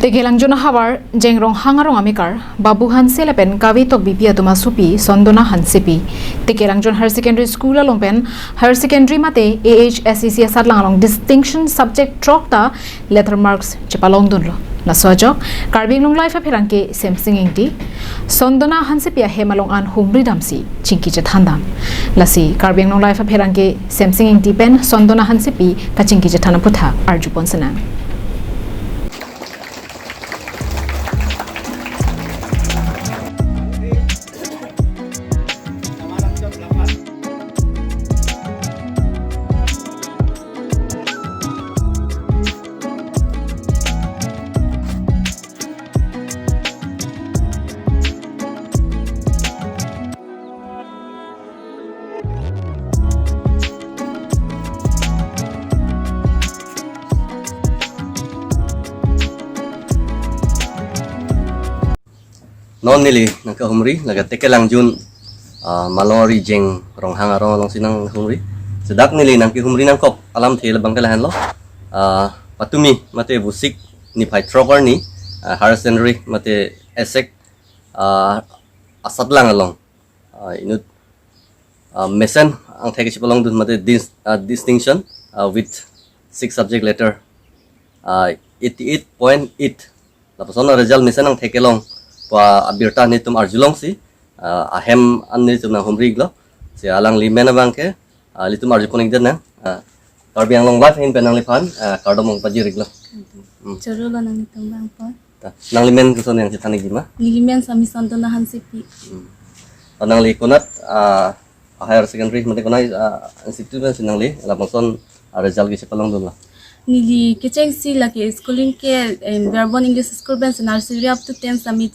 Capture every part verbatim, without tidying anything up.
Tekelangjun ahavar Jengrong Hangarong amekar Babu Hanse lapen Kave Tokbipi atum asopi Sondona Hansepi Tekelangjun Higher Secondary School along pen higher secondary mate A H S E C asatlang along distinction subject throk ta letter marks chepalongdunlo. Laso ajok Karbi Anglong Live apherangke Semsing Ingti Sondona Hansepi ahem along an humri damsi chingki chethandam. Lasi Karbi Anglong Live apherangke Semsing Ingti pen Sondona Hansepi kachingki chethan aphuthak arjupon senang. Non neli nangkehumri laga Tekelangjun, ah, Malori Jengrong Hangarong alongsi nanghumri. Sedak neli nangkehumri nangkok alamthe labangke lahenlo. Ah, patumi mate busik niphai throk arni, ah, higher secondary mate esek, ah, asatlang along, ah, inut, ah, mesen angthek kachepalongdun mate dis-, ah, distinction, ah, with six subject letter, ah, eighty-eight point eight. Lapuson result mesen angthek kelong pu abirta netum arjulongsi, ah, ahem an netum nanghumri-iklo. Si alangli amen abangke, ah, ilitum arjupon-ikdet nang. Ah, Karbi Anglong Live ahin pen nangliphan, ah, kardom nangpajir-iklo. Hmm. Choro lo nangtum abang po. Ta, nangli amen koson nangchethan-ikji ma? Neli amen Sami Sondona Hansepi. Hmm. Oh, nangli konat, ah, higher secondary mate konat, ah, institute pensi nangli lapuson, ah, result kachepalongdunlo? Neli kechengsi lake schooling ke, em, Berbon English School pensi nursery up to ten sami,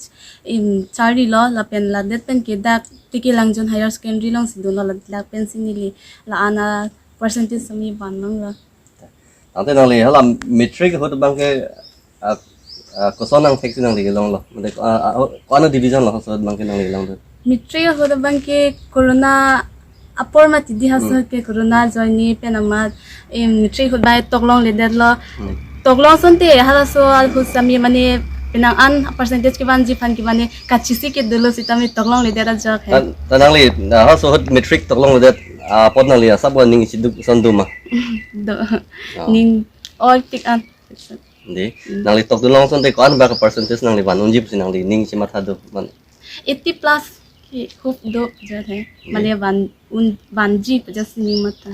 em, charlilo lapen ladet pen ke dak Tekelangjun Higher Secondary alongsi dunlo, ladak pensi neli la-an a-percentage sami van nanglo. Tangte nangli hala matric ahut abangke, ah, ah, koson angthek si nangli kelonglo? Mate, ah, ah, oh, ko-an adivision lo ahut abangke nangli kelongdun? Matric ahut abangke corona apor mati di haso Hmm. ke corona ajoine pen amat, em, matric ahut bai toklongledetlo. Hmm. Toklong asonte halaso ahut sami mane penang an percentage kevanji aphan ke mane kachisi ke dolo sitame toklongledet ajok he. Ta, ta nangli, ah, halaso ahut matric toklongledet, ah, apot nangli asap wa ning isi duk ason do ma? Do. Ah. Ning oi tik an. Dei, Hmm. nangli tokdunlong asonte ko-an ba ka percentage nangli van unji pusi nangli ning isi matha do ma? Eighty plus ke hope do jat he. Dei. Mane van un vanji pu jat si ning matha.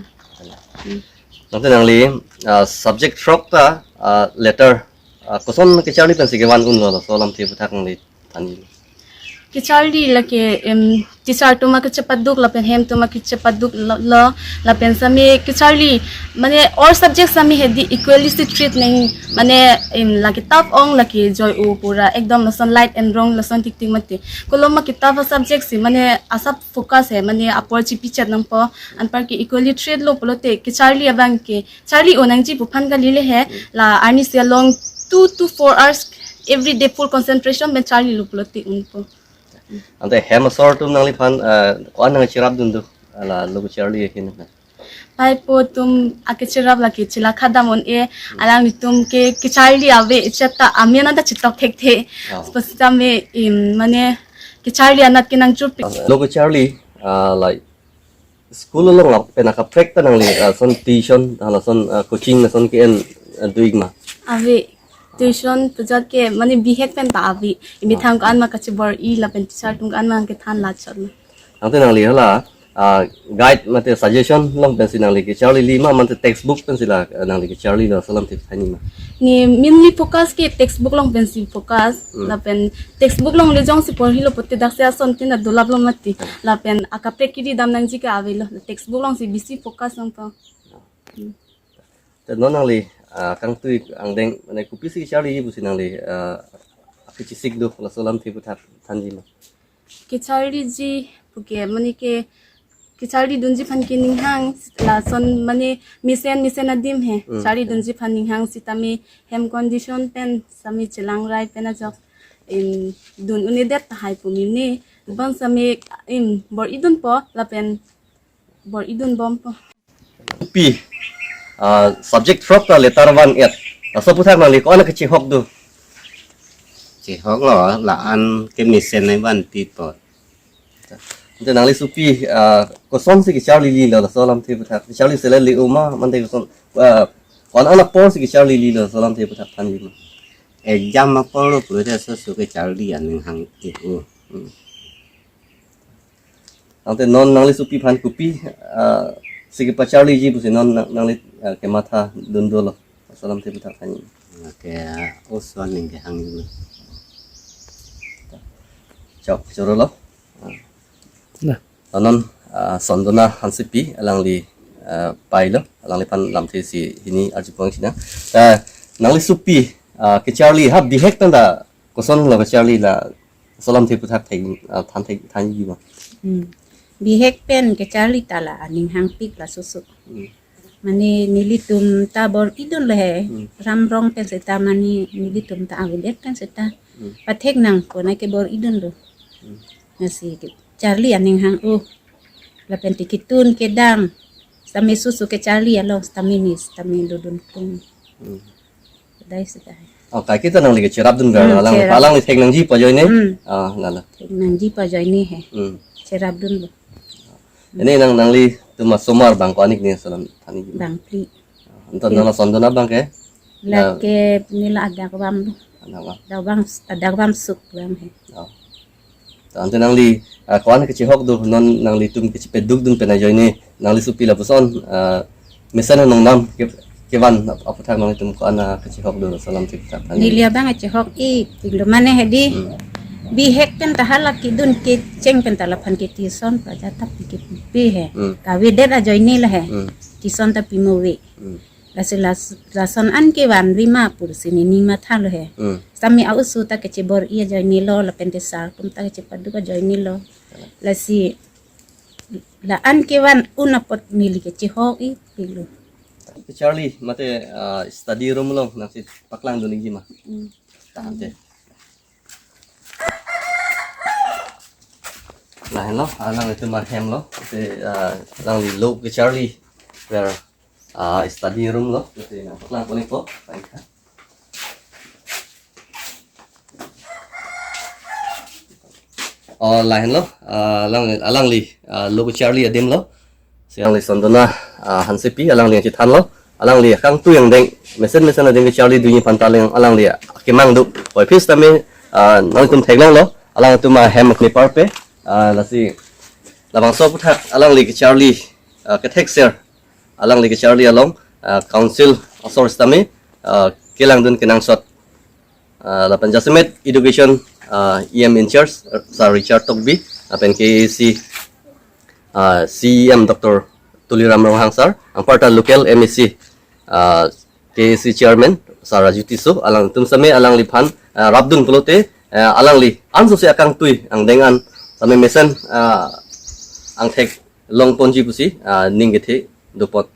Hmm. Tangte nangli, ah, subject throk ta, ah, letter, ah, koson kecharli pensi kevan unlo, laso alamthe aphuthak nangli thanji. Kecharli lake, em, teacher atum akechepakduk lapen hem atum akechepakduk lo, lo, lapen sami kecharli, mane all subject sami hedi equally si treat nang, mane, em, lake tough ong lake joy-o pura ekdom lason light and wrong lason tik tik mati. Kolom ma ke-tough a-subject si mane asap focus he, mane apor chipichat nangpo, anparke equally treat lo pulote kecharli abangke charli-o nangji pu aphan kalile he, la arnisi along two to four hours every day full concentration pen charlilo pulote unpo. Tangte hem asor atum nangliphan, eh, ko-an nangcherapdun do, la lo kecharli ahin? Paipo atum akecherap lake chila khadam un-e, alanglitum ke kecharli ave echat ta amen anta chetok thekthe. Oh. Pasitame, em, mane kecharli anat ke nangchurpi. Lo kecharli, ah, like, school along lapen akaprek ta nangli, ah, lason tuition, ah, lason, ah, coaching lason ke-en, ah, do-ik ma? Ave. Tuition pu jat ke mane bihek pen ta ave. Imethang ko-an ma kachibor-i lapen teacher atum ko-an ma kethan lachot lo. Tangte nangli hala, ah, guide mate suggestion along pensi nangli kecharlili ma, mate textbook pensi la, ah, nangli kecharlilo, laso alamthe thanji ma? Ne mainly focus ke textbook along pensi focus, Hmm. lapen textbook along le jongsi porhilo pulote daksi asonte na dolaplo mati. Lapen akaprek kiri dam nangji ke avelo. Textbook alongsi bisi focus nangpo. Hmm. Te non nangli, ah, kangtui angdeng mane kopisi kecharliji pusi nangli, ah, akechisik do, laso alamthe aphuthak thanji ma? Kecharliji puke mane ke kecharlidunji aphan ke ninghang lason mane mesen mesen adim he. Hmm. Charlidunji aphan ninghang sitame hem condition pen sami chelangrai pen ajok, em, dun un-edet tahai pu mene. Bon sami, em, bor-idunpo lapen bor-idunbompo. Pi, ah, subject throk ta letter van-et. Laso aphuthak nangli ko-an kachihok do? Kehok lo, la-an kemesen nai vanpi apot. Ante nangli sopi, ah, kosonsi kecharli lilo, laso alamthe aputhak. Kecharli sele le-o ma, mante koson, ah, ko-an apor si kecharli lilo, laso alamthe aputhak thanji ma? Exam apor lo pulote soso kecharli aning hang-ik-o. Hmm. Ante non nangli sopi aphan kopi, ah, si kepacharliji pusi non nang-, nangli, ah, kematha dun dolo, laso alamthe aputhak thanji? Ke, ah, oso aning kehang-iklo. Chok, choro lo. Ah. Nah. Non, ah, Sondona Hansepi alangli, ah, pailo, alangliphan lamthe isi hini arjupo-ang sinang. Ta nangli sopi, ah, kecharli ha bihek pen ta koson lo kecharli, laso alamthe aputhak thai, ah, than thai, thanji ma? Hmm. Bihek pen kecharli ta la aning hangpik, lasoso. Hmm. Mane nelitum ta bor-idun lo he. Hmm. Ram rong pen seta, mane nelitum ta avedet pen seta. Hmm. Pathek nangpo, nai ke bor-idun lo. Hmm. Lasi kecharli aning hang-o. Lapen te ketun kedang. Sitame soso kecharli along, sitame ni, sitame dodun tung. Hmm. Dai seta. Oh, kaike ta nangli ke cherapdun ver, hmm, alang cherap. Alangli thek nangjipo ajoine. Hmm. Ah, lalo. Thek nangjipo ajoine he. Hmm. Cherapdun lo. Ini nang, nanglitum asomar bang ko-an-ik ni, laso alam thanji? Bang phli. Anto, phli. Nangli Sondona abang ke? Lake, neli la adak vam lo. Adak vam. Adak vam, adak vam suk vam he. Oh. Ta ante nangli, ah, ko-an kechehok do, non nanglitum kechepedukdun pen ajoine, nangli sopi lapuson, ah, mesen anong nam ke, kevan ap-, aputhak nangtum ko-an, ah, kechehok do, laso alamthe aputhak thanji? Neli abang kechehok-ik, iklo mane hedi. Hmm. Bihek pen ta hala kedun kecheng pen ta laphan ke tuition, praja ta pi ke pi he. Hmm. Kavedet ajoine lo he. Hmm. Tuition ta pimo ave. Hmm. Lasi las-, lason an kevan ave ma pusi nening mathalo he. Hmm. Sitame a-oso ta kechebor-i ajoine lo, lapen te sar atum ta kechepaduk ajoine lo. Lasi la-an kevan un apot neli kechehok-iklo. Kecharli mate, ah, study room along nangsi paklangdun-ikji ma? Hmm. Ta ante. Lahenlo, alanglitum ahem lo, te, ah, alangli lo kecharli ver, ah, study room lo, te nangpaklangpon-ikpo. Oh, lahenlo, ah, alang, alangli, ah, lo kecharli adim lo. Si alangli Sondona, ah, Hansepi, alangli nangchethanlo. Alangli akangtui angdeng, mesen mesen angdeng kecharli dunji aphan ta alang, alangli akemang do. Puvoiphit sitame, ah, nangtum theklonglo, alangtum ahem akne parpe, ah, lasi labangso aputhak alangli kecharli, ah, kethekser, alangli kecharli along, ah, council asor sitame, ah, kelangdun kenangsot. Ah, lapen jasemet education, ah, E M in charge, ah, Sir Richard Tokbi, lapen K A A C, ah, C E M Doctor Tuliram Ronghang Sir, anparta local M A C, ah, K A A C chairman, Sir Raju Tisso, alangtum sitame alangliphan, ah, rapdun pulote, ah, alangli ansose akangtui angdeng an, sitame mesen, ah, angthek longponji pusi, ah, ning kethe dopot.